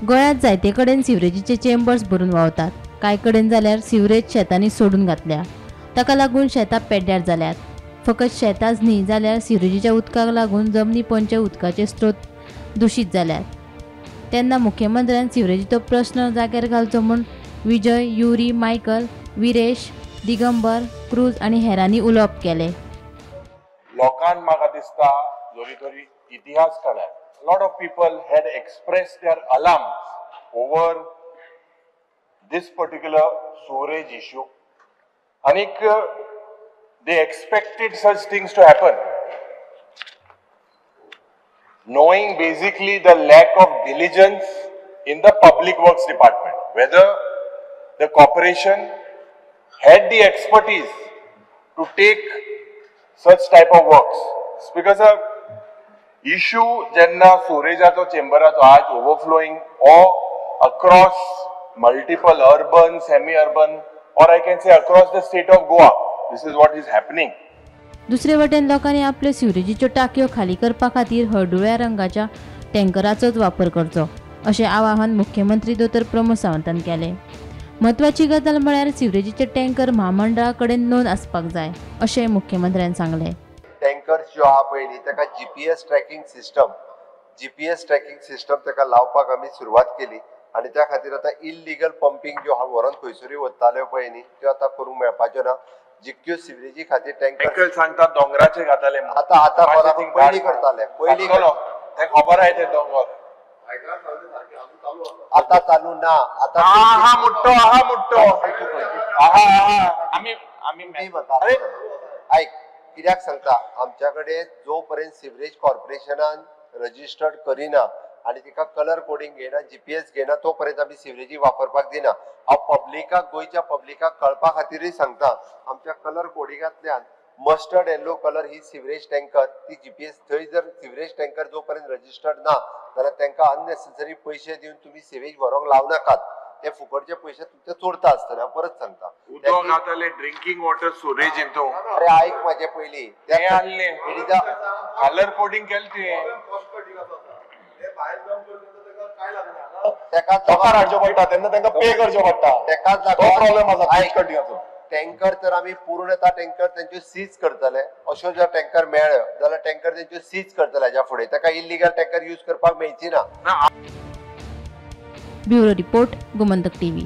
गोंयांत जायते कडेन सिवरेजीचे चेंबर्स भरून व्हांवतात. कांय कडेन जाल्यार सिवरेज शेतांनी सोडून घातल्या. ताका लागून शेतां पेड्ड्यार जाल्यात. फकत शेतांच न्ही जाल्यार सिवरेजीच्या उदकाक लागून जमनी पोंदचे उदकाचे स्रोत दुशीत जाल्यात. तेन्ना मुख्यमंत्र्यान सिवरेजीचो प्रस्न जाग्यार घालचो म्हूण विजय, युरी, मायकल, विरेश, दिगंबर, क्रूज आनी हेरांनी उलोवप केलें. लोकांक म्हाका दिसता जरी तरी इतिहास काडा. Lot of people had expressed their alarm over this particular sewerage issue आनीक they expected such things to happen, knowing basically the lack of diligence in the public works department, whether the corporation had the expertise to take such type of works. It's because a issue jenna sewerage चेंबराचो आज overflowing or across multiple urban, semi-urban, or I can say across the state of Goa, this is what is happening. दुसरे वटेन लोकांनी आपल्यो सिवरेजीच्यो टाकयो खाली करपा खातीर हळडुव्या रंगाच्या टँकराचोच वापर करचो अशें आवाहन मुख्यमंत्री दोतोर प्रमोद सावंतान केलें. म्हत्वाची गजाल म्हळ्यार सिवरेजीचे टँकर म्हामंडळा कडेन नोंद आसपाक जाय अशें मुख्यमंत्र्यान सांगलें. टँकर्स ज्यो आहा पयलीं ताका GPS tracking system, GPS tracking system ताका लावपाक आमी सुरवात केली आनी त्या खातीर आतां इल्लिगल पंपींग ज्यो व्हरोन खंयसरूय वताल्यो पळय न्ही त्यो आतां करूंक मेळपाच्यो ना. जितक्यो सिवरेजी खातीर टँकर सांगता दोंगराचे घाताले, आतां आतां पयलीं करताले, पयलीं ते खबर आहे ते दोंगर आतां चालू ना. आतां आहा मुट्टो, आहा मुट्टो, आहा आहा आमी आमी आयक कित्याक सांगता, आमच्या कडेन जो पर्यंत सिवरेज कॉर्पोरेशनान रजिस्टर्ड करिना आनी तिका कलर कोडींग घेयना, जीपीएस घेयना, तो पर्यंत आमी सिवरेजी वापरपाक दिना. हांव पब्लिकाक, गोंयच्या पब्लिकाक कळपा खातीरूय सांगता, आमच्या कलर कोडिंगांतल्यान मस्टर्ड येल्लो कलर ही सिवरेज टँकर, ती जीपीएस थंय जर सिवरेज टँकर जो पर्यंत रजिस्टर्ड ना जाल्यार तांकां अननेसेसरी पयशे दिवन तुमी सिवेज व्हरूंक लावं नाकात. ते फुकटचे पयशे तुमचे चोरता आसतले. हांव परत सांगता, उदक घाताले ड्रिंकिंग वॉटर सिवरेज हितून. अरे आयक म्हाजे पयलीं, कलर कोडिंग केलें तुवें, हाडचें पडटा तेन्ना तांकां पे करचें पडटा, तेकाच तो प्रॉब्लेम आसा. टँकर तर आमी पूर्णता टँकर तेंच्यो सीज करतले. अश्यो जर टँकर मेळ्ळ्यो जाल्यार टँकर तेंच्यो सीज करतले हाज्या फुडें. ताका इल्लिगल टँकर यूज करपाक मेळची ना. Bureau report, Gomantak TV.